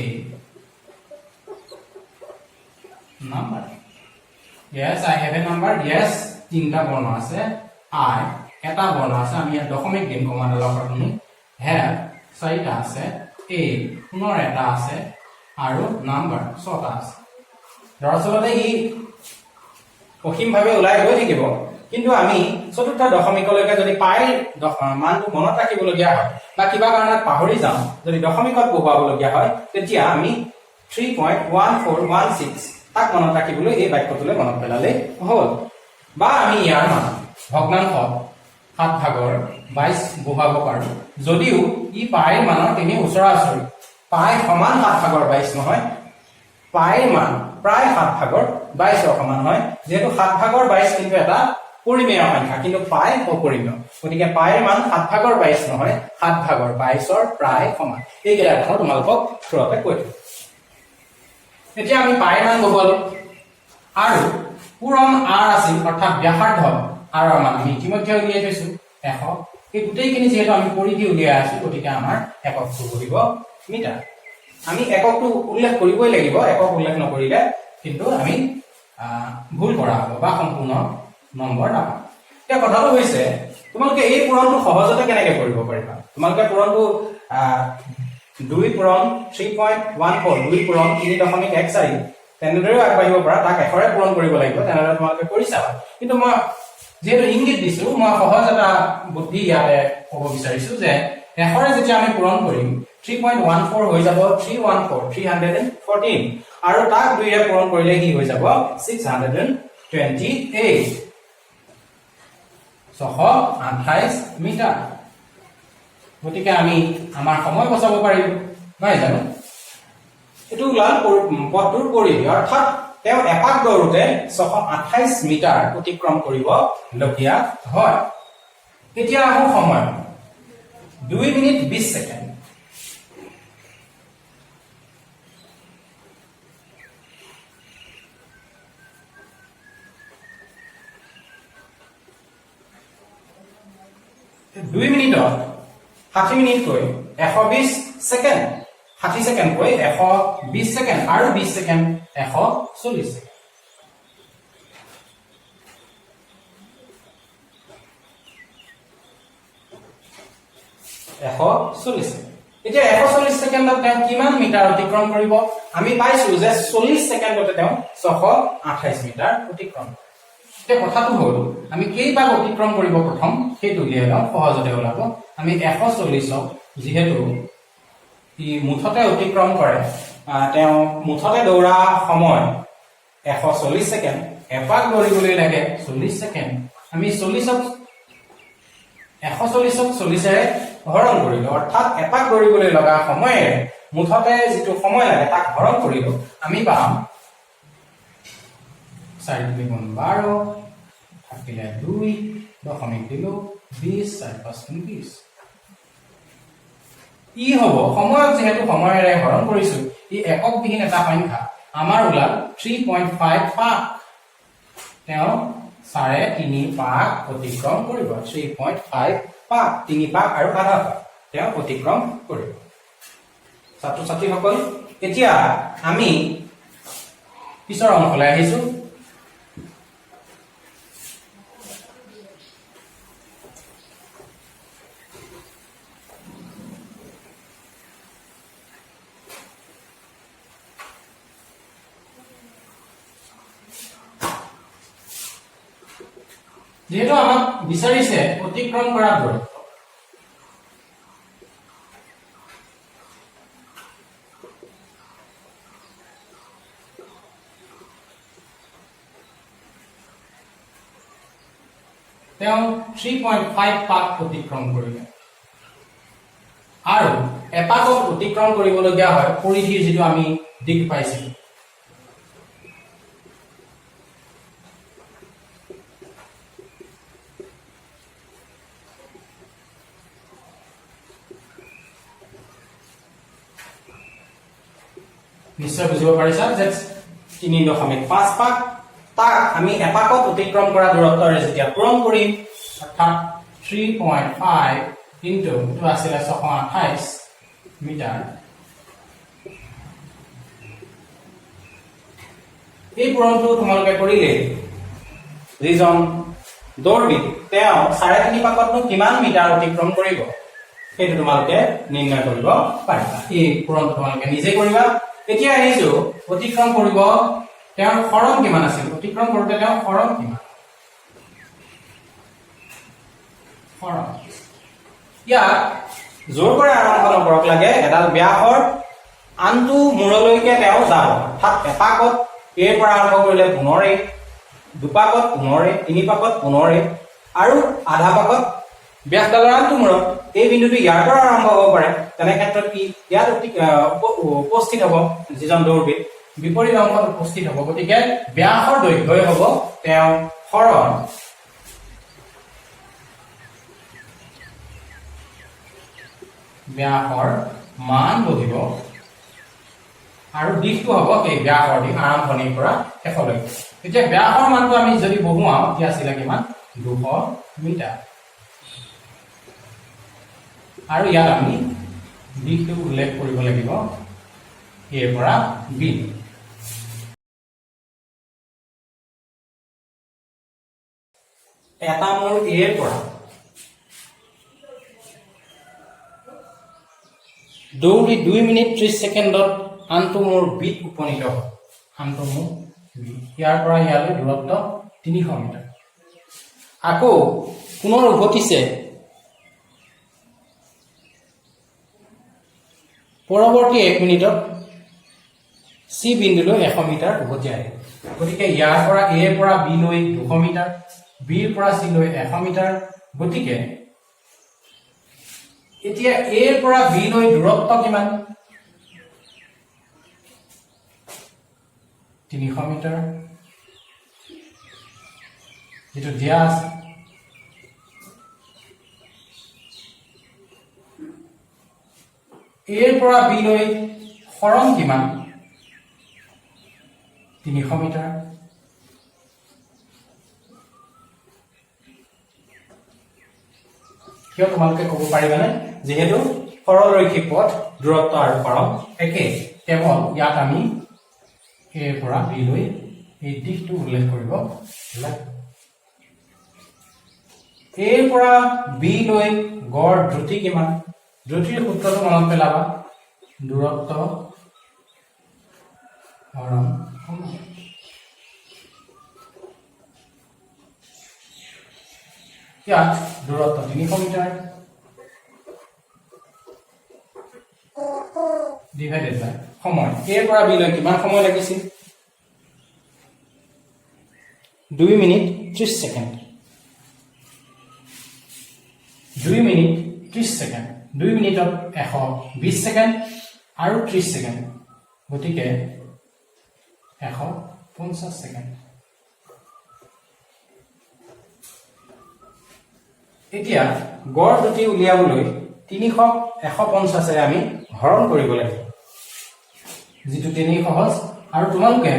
number. Yes, I have a number. Yes তিনিটা বৰ্ণ আছে, আই এটা বৰ্ণ আছে, আমি ইয়াত দশমিক দিম কমাডালৰ সলনি, have চাৰিটা আছে, এ পুনৰ এটা আছে আৰু নাম্বাৰ ছটা আছে। দৰাচলতে ই অসীমভাৱে ওলাই গৈ থাকিব, কিন্তু আমি চতুৰ্থ দশমিকলৈকে যদি পাই মানটো মনত ৰাখিবলগীয়া হয় বা কিবা কাৰণত পাহৰি যাওঁ, যদি দশমিকত বহুৱাবলগীয়া হয়, তেতিয়া আমি 3.1416 তাক মনত ৰাখিবলৈ এই বাক্যটোলৈ মনত পেলালেই হ'ল। বা আমি ইয়াৰ মান ভগ্নাংশ 7 ভাগৰ 22 বহুৱাব পাৰো, যদিও ই পাইৰ মানৰ তেনেই ওচৰা ওচৰি। পাই সমান 7 ভাগৰ 22 নহয়, পাইৰ মান প্ৰায় 7 ভাগৰ 22ৰ সমান হয়। যিহেতু 7 ভাগৰ 22 কিন্তু এটা পৰিমেয় সংখ্যা, কিন্তু পাই অপৰিমেয়, গতিকে পাইৰ মান 7 ভাগৰ 22 নহয়, 7 ভাগৰ 22ৰ প্ৰায় সমান। এইকেইটা কথা তোমালোকক থোৰতে কৈ থওঁ। এতিয়া আমি পাইৰ মান বহুৱালো আৰু পূৰণ আৰ আছিল, অৰ্থাৎ ব্যাসাৰ্ধ, আৰৰ মান আমি ইতিমধ্যে উলিয়াই থৈছো 100। এই গোটেইখিনি যিহেতু আমি পৰিধি উলিয়াই আছো, গতিকে আমাৰ এককটো বহিব মিটাৰ। আমি এককটো উল্লেখ কৰিবই লাগিব। একক উল্লেখ নকৰিলে কিন্তু আমি ভুল কৰা হ'ব বা সম্পূৰ্ণ নম্বৰ নাপাম। এতিয়া কথাটো হৈছে, তোমালোকে এই পূৰণটো সহজতে কেনেকে কৰিব পাৰিবা? তোমালোকে পূৰণটো 2 পূৰণ 3.14, 2 পূৰণ 3.14, তেনেদৰেও আগবাঢ়িব পাৰা। তাক 100ৰে পূৰণ কৰিব লাগিব, তেনেদৰে তোমালোকে কৰি চাবা। কিন্তু মই যিহেতু ইংগিত দিছো, মই সহজ এটা বুদ্ধি ইয়াতে ক'ব বিচাৰিছো যে 100ৰে যেতিয়া আমি পূৰণ কৰিম, 3.14 হৈ যাব 314, 314, আৰু তাক 2ৰে পূৰণ কৰিলে সি হৈ যাব 628, 628 মিটাৰ। গতিকে আমি আমাৰ সময় বচাব পাৰিম, নহয় জানো? এইটো ওলাল পথটোৰ পৰিধি, অৰ্থাৎ তেওঁ এপাক দৌৰোতে 628 মিটাৰ অতিক্ৰম কৰিবলগীয়া হয়। এতিয়া আহোঁ সময়, 2 মিনিট 20 ছেকেণ্ড। 2 মিনিটত 60 মিনিটকৈ 120 ছেকেণ্ড, 60 ছেকেণ্ডকৈ 120 ছেকেণ্ড আৰু 20 ছেকেণ্ড 140 ছেকেণ্ড। 140 ছেকেণ্ড। এতিয়া 140 ছেকেণ্ডত তেওঁ কিমান মিটাৰ অতিক্ৰম কৰিব? আমি পাইছো যে 40 ছেকেণ্ডতে তেওঁ 628 মিটাৰ অতিক্ৰম কৰে। এতিয়া কথাটো হ'ল, আমি কেইপাক অতিক্ৰম কৰিব প্ৰথম সেইটো উলিয়াই লওঁ, সহজতে ওলাব। আমি 140ক যিহেতু ই মুঠতে অতিক্ৰম কৰে, তেওঁ মুঠতে দৌৰা সময় 140 ছেকেণ্ড, এপাক দৌৰিবলৈ লাগে 40 ছেকেণ্ড। আমি 140ক 40ৰে হৰণ কৰিলো, অৰ্থাৎ এপাক দৌৰিবলৈ লগা সময়েৰে মুঠতে যিটো সময় লাগে তাক হৰণ কৰিলো, আমি পাম 4 দুই গুণ 12, থাকিলে 2, দশমিক দিলো 20, 4 5 গুণ 20। ই হ'ব সময়ক যিহেতু সময়ৰে হৰণ কৰিছো, ই এককবিহীন এটা সংখ্যা, আমাৰ ওলাল 3.5 পাক। তেওঁ 3.5 পাক অতিক্ৰম কৰিব, 3.5 পাক, 3 পাক আৰু আধা পাক তেওঁ অতিক্ৰম কৰিব। ছাত্ৰ ছাত্ৰীসকল, এতিয়া আমি পিছৰ অংশলৈ আহিছো। যিহেতু আমাক বিচাৰিছে অতিক্ৰম কৰা দূৰত্ব, তেওঁ 3.5 পাক অতিক্ৰম কৰিলে আৰু এপাকত অতিক্ৰম কৰিবলগীয়া হয় পৰিধিৰ যিটো আমি দিশ পাইছিলো, নিশ্চয় বুজিব পাৰিছা যে 3.5 পাক, তাক আমি এপাকত অতিক্ৰম কৰা দূৰত্বৰে যেতিয়া পূৰণ কৰিম, অৰ্থাৎ 3.5 ইনটু এইটো আছিলে 628 মিটাৰ। এই পূৰণটো তোমালোকে কৰিলেই যিজন দৌৰবিদ তেওঁ 3.5 পাকতনো কিমান মিটাৰ অতিক্ৰম কৰিব সেইটো তোমালোকে নিৰ্ণয় কৰিব পাৰিবা। এই পূৰণটো তোমালোকে নিজে কৰিবা। এতিয়া আহিছো অতিক্ৰম কৰিব তেওঁৰ সৰণ কিমান আছিল, অতিক্ৰম কৰোঁতে তেওঁৰ সৰণ কিমান, সৰণ ইয়াত জোৰ কৰে আৰম্ভ নকৰক লাগে, এডাল ব্যাসৰ আনটো মূৰলৈকে তেওঁ যাব, অৰ্থাৎ এপাকত এৰ পৰা আৰম্ভ কৰিলে পুনৰে, দুপাকত পুনৰে, তিনি পাকত পুনৰে আৰু আধা পাকত ব্যাসডালৰ আনটো মূৰত এই বিন্দুটো ইয়াৰ পৰা আৰম্ভ হ'ব পাৰে। তেনে ক্ষেত্ৰত কি ইয়াত উপস্থিত হ'ব যিজন দৌৰবিদ বিপৰীত অংশত উপস্থিত হ'ব, গতিকে ব্যাসৰ দৈৰ্ঘ্যই হ'ব তেওঁ সৰণ। ব্যাসৰ মান বহিব আৰু দিশটো হ'ব সেই ব্যাসৰ দিশ আৰম্ভণিৰ পৰা শেষলৈকে। এতিয়া ব্যাসৰ মানটো আমি যদি বহুৱাওঁ, এতিয়া আছিলে কিমান 200 মিটাৰ, আৰু ইয়াত আমি দিশটো উল্লেখ কৰিব লাগিব এৰ পৰা বি। এটা মূৰ এৰ পৰা দৌৰি 2 মিনিট 30 ছেকেণ্ডত আনটো মূৰ বিত উপনীত হয়, আনটো মূৰ বি, ইয়াৰ পৰা ইয়ালৈ দূৰত্ব 300 মিটাৰ। আকৌ পুনৰ উভতিছে পৰৱৰ্তী 1 মিনিটত চি বিন্দুলৈ 100 মিটাৰ উভতি আহে। গতিকে ইয়াৰ পৰা এৰ পৰা বি লৈ 200 মিটাৰ, বিৰ পৰা চি লৈ 100 মিটাৰ। গতিকে এতিয়া এৰ পৰা বি লৈ দূৰত্ব কিমান? 300 মিটাৰ, যিটো দিয়া আছে। এৰ পৰা বি লৈ সৰণ কিমান? 300 মিটাৰ। কিয় তোমালোকে ক'ব পাৰিবানে? যিহেতু সৰল ৰৈখিক পথ, দূৰত্ব আৰু সৰণ একে। কেৱল ইয়াত আমি এৰ পৰা বি লৈ এই দিশটো উল্লেখ কৰিব লাগিব। এৰ পৰা বি লৈ গড় দ্ৰুতি কিমান? দ্ৰুতিৰ সূত্ৰটো মনত পেলাবা, দূৰত্ব হৰণ সময়। ইয়াত দূৰত্ব 300 মিটাৰ ডিভাইডেড বাই সময়। এৰ পৰা বি লৈ কিমান সময় লাগিছিল? 2 মিনিট 30 ছেকেণ্ড। 2 minute 30 second. 2 মিনিটত 120 ছেকেণ্ড আৰু 30 ছেকেণ্ড, গতিকে 150 ছেকেণ্ড। এতিয়া গড় দ্ৰুতি উলিয়াবলৈ 300ক 150ৰে আমি হৰণ কৰিব লাগিব, যিটো তেনেই সহজ। আৰু তোমালোকে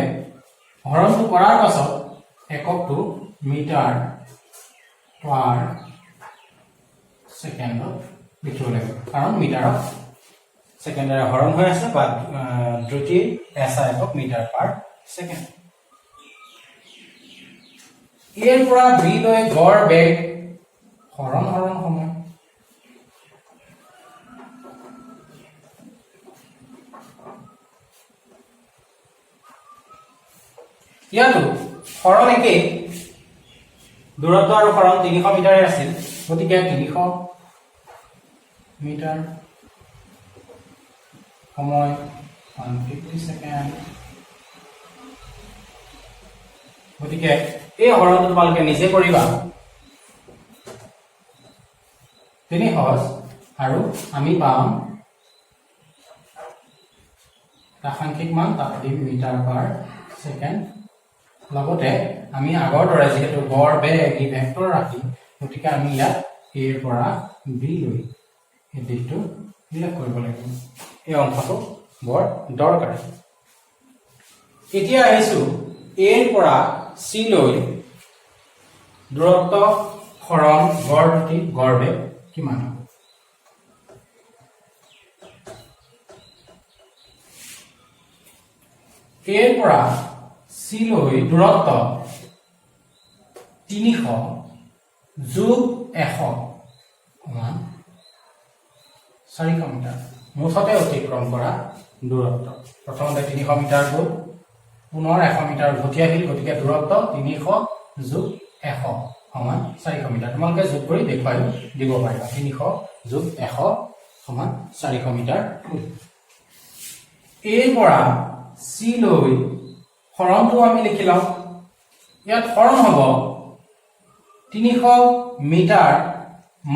হৰণটো কৰাৰ পাছত এককটো মিটাৰ পাৰ ছেকেণ্ডত লিখিব লাগিব, কাৰণ মিটাৰক ছেকেণ্ডেৰে হৰণ হৈ আছে বা দ্ৰুতিৰ এছ I একক মিটাৰ পাৰ ছেকেণ্ড। এৰ পৰা বি লৈ গড় বেগ হৰণ হৰণ সময়। ইয়াতো সৰণ একেই, দূৰত্ব আৰু সৰণ 300 মিটাৰে আছিল। গতিকে 300 মিটাৰ, সময় 150 ছেকেণ্ড। গতিকে এই হৰণটো তোমালোকে নিজে কৰিবা, তেনেই সহজ। আৰু আমি পাম এটা সাংখ্যিক মান, তাত দিম মিটাৰ পাৰ ছেকেণ্ড। লগতে আমি আগৰ দৰে যিহেতু গড় বেগ ই ভেক্টৰ ৰাশি, গতিকে আমি ইয়াত এৰ পৰা বি লৈ এই দিশটো উল্লেখ কৰিব লাগিব। এই অংশটো বৰ দৰকাৰী। এতিয়া আহিছো এৰ পৰা চি লৈ দূৰত্ব হৰণ গড় দ্ৰুতি, গড় বেগ কিমান হ'ব? এৰ পৰা চি লৈ দূৰত্ব 300 যোগ 100 সমান 400 মিটাৰ। মুঠতে অতিক্ৰম কৰা দূৰত্ব, প্ৰথমতে 300 মিটাৰ গ'ল, পুনৰ 100 মিটাৰ উভতি আহিল। গতিকে দূৰত্ব 300 যোগ 100 সমান 400 মিটাৰ। তোমালোকে যোগ কৰি দেখুৱাইও দিব পাৰিবা, 300 যোগ 100 সমান 400 মিটাৰ হ'ল। এৰ পৰা চি লৈ সৰণটো আমি লিখি লওঁ। ইয়াত সৰণ হ'ব 300 মিটাৰ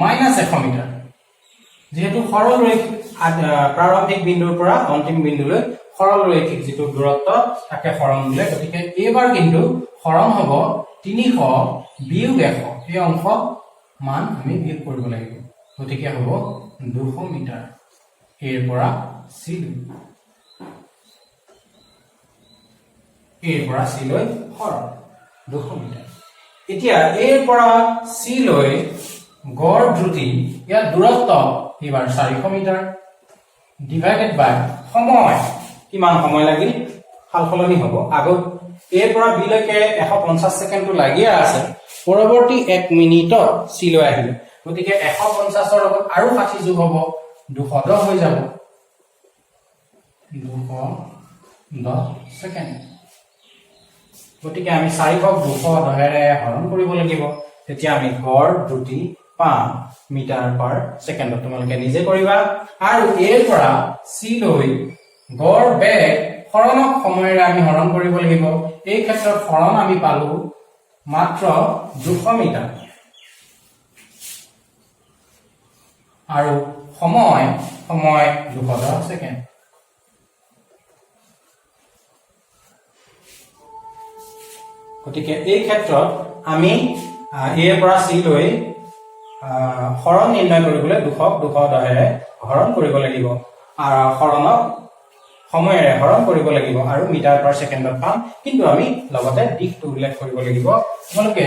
মাইনাছ 100 মিটাৰ। যিহেতু সৰল ৰৈখিক, প্ৰাৰম্ভিক বিন্দুৰ পৰা অন্তিম বিন্দুলৈ সৰল ৰৈখিক যিটো দূৰত্ব, তাকে সৰণ বোলে। গতিকে এইবাৰ কিন্তু সৰণ হ'ব 300 বিয়োগ 100। এই অংশ মান আমি বিয়োগ কৰিব লাগিব। গতিকে হ'ব 200 মিটাৰ এৰ পৰা চি লৈ। এৰ পৰা চি লৈ সৰণ 200 মিটাৰ। এতিয়া এৰ পৰা চি লৈ গড় দ্ৰুতি, ইয়াত দূৰত্ব এইবাৰ 400 মিটাৰ ডিভাইডেড বাই সময়। কিমান সময় লাগিল? সাল সলনি হ'ব। আগত এৰ পৰা বি লৈকে 150 ছেকেণ্ডটো লাগিয়ে আছে, পৰৱৰ্তী 1 মিনিটত চি লৈ আহিলে। গতিকে 150ৰ লগত আৰু 60 যোগ হ'ব, 210 হৈ যাব, 210 ছেকেণ্ড। গতিকে আমি 400ক 210ৰে হৰণ কৰিব লাগিব, তেতিয়া আমি গড় দ্ৰুতি পাম মিটাৰ পাৰ ছেকেণ্ডত। তোমালোকে নিজে কৰিবা। আৰু এৰ পৰা চি লৈ গড় বেগ সৰণক সময়েৰে আমি হৰণ কৰিব লাগিব। এই ক্ষেত্ৰত সৰণ আমি পালো মাত্ৰ 200 মিটাৰ আৰু সময় 210 ছেকেণ্ড। গতিকে এই ক্ষেত্ৰত আমি এৰ পৰা চি লৈ সৰণ নিৰ্ণয় কৰিবলৈ 200ক 210ৰে হৰণ কৰিব লাগিব আৰু সৰণক সময়েৰে হৰণ কৰিব লাগিব আৰু মিটাৰ পাৰ ছেকেণ্ডত পাম। কিন্তু আমি লগতে দিশটো উল্লেখ কৰিব লাগিব। তোমালোকে